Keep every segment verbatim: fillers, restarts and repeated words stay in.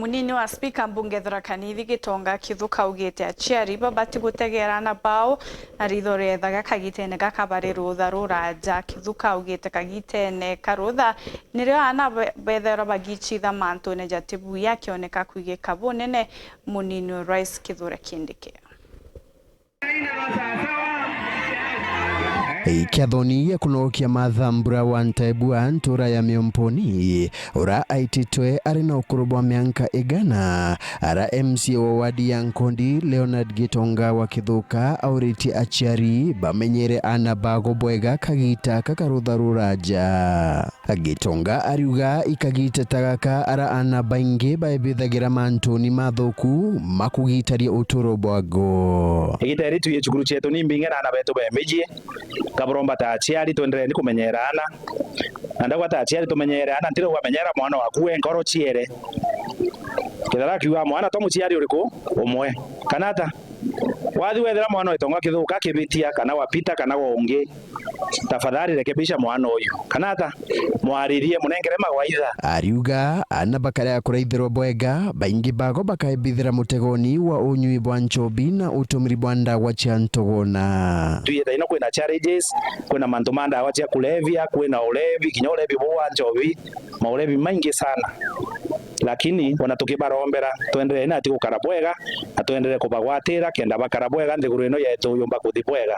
Munini wa spika mbunge Tharaka Nithi Gitonga Kithuka augite aciari babati gutegeera aana bao na ritho riethaga kagitene gaka bari rutha ruraja. Kithuka augite kagitene ka rutha nirio aana be-, bethairwa bagichitha mantune jatibuya akioneka kwigika bunene munini wa rais Kithure Kindiki. Kiathoni gia kunogokia Martha Mbura wa Ntaibua, ntura ya Miomponi, ura aititwe ari na ukuru bwa mianka igana, ara M C A wa wadi ya Nkondi, Leonard Gitonga wa Kithuka, auritie aciari bamenyere aana bago bwega kagita kakarutha ruraja. Gitonga ariuga ikagita ta gaka ara aana baingi baebithagira mantuni mathuku makugitaria uturo bwago. Igita riri twi cukuru cietu ni mbingi na aana betu be miji, kaburomba ta aciari twendereni kumenyera aana. Na ndauga ta aciari tumenyere aana, ntirauga menyera mwana waku we nkoro ciere. Kethira akiuga mwana twa muciari uriku umwe. Kana ata? Wathi wethira mwana wetonga kithuka kibitia kana wapita kana wa ungi, tafadhali rekebisha mwana uyu. Kana ata? Mwaririe, munengere mawaitha. Ariuga, aana bakarega kuraithirwa bwega, baingi bago bakaebithira mutegoni wa unyui bwa nchobi na utumiri bwa ndawa cia ntuguna. Tuiyete ino kwina challenges, kwina mantu ma ndawa cia kulevya, kwina ulevi, kinya ulevi buu wa nchobi, maulevi maingi sana. Lakini ona tukibarombera, twenderee nati gukara bwega, na twenderee kubagwatira kenda bakara bwega nthiguru ino yetu yumba kuthi bwega.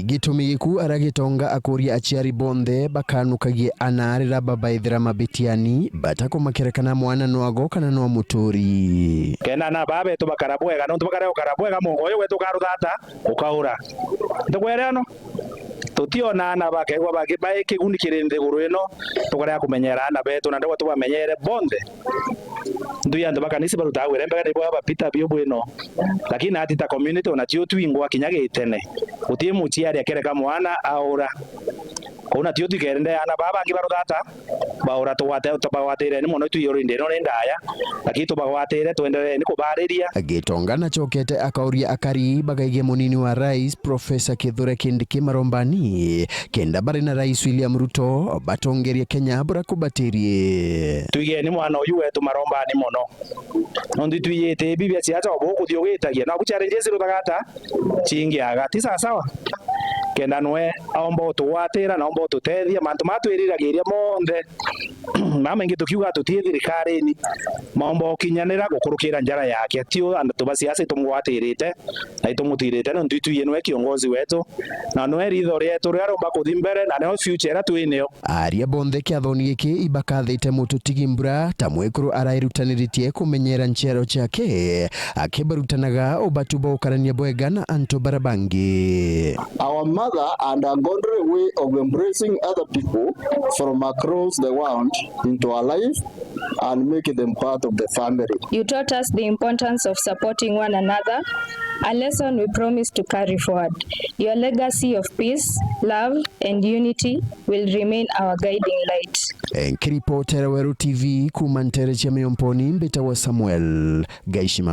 Gitumi giku ara Gitonga akuria aciari bonthe bakanukagie aana rira babaithira mabitiani, batakumakira kana mwana nwago kana nwa muturi. Kenda aana baa betu bakara bwega, nontu bakare gukara bwega, mungo uyu wetu ukaruthata, ukaura. Ntukwere ano? Tutiona aana bakegwa bagi-, bai kiguni kiri nthiguru ino, tukarega kumenyera aana betu, na ndegwa tubamenyere bonthe. Ntui antu ba kanisa barutaga wira mbega nibo bapita biu bwino. Lakini nati ta community, ona tio twingwa kinya gitene. Guti muciari akereka mwana aura. Kou na tio twikende aana baa bangi baruthata, baura tugwate-, tubagwatireni mono, itwi already ino ni ndaya, lakini tubagwatire, twendereni kubariria. Gitonga nacokete akauria akari bagaige munini wa rais, Professor Kithure Kindiki marombani, kenda bari na rais William Ruto batongerie Kenya bura kubatirie. Twigeni mwana uyu wetu marombani mono. Nontu itwijite ibi bia siasa obo ukuthi ugitagia. Nabu challenges iruthaga ata? Cingiaga. Ti sawa sawa? Kenda nwe aomba utugwatira, na aomba ututethia. Mantu maa twiriragiria monthe, maa maingi tukiuga tutii thirikarini, maomba ukinyanira gukurukira njara yake. Tio antu ba siasa itumugwatirite, na itumutwirite, nontu itwi nwe kiongozi wetu, na nwe ritho rietu riria rumba kuthi mbere, na nio future iria twi nio. Aria bonthe kiathoni giki ibakathite mututigi mbura ta mwekuru arairutaniritie kumenyera nchiaro ciake, akibarutanaga ubatu bwa gukarania bwega na antu bara bangi. Our mother and ungodly way of embracing other people from across the world into our life and make them part of the family. You taught us the importance of supporting one another, a lesson we promise to carry forward. Your legacy of peace, love, and unity will remain our guiding light. Nkiripotera Weru T V kuuma ntere cia Miomponi, mbitagwa Samuel Gaishima.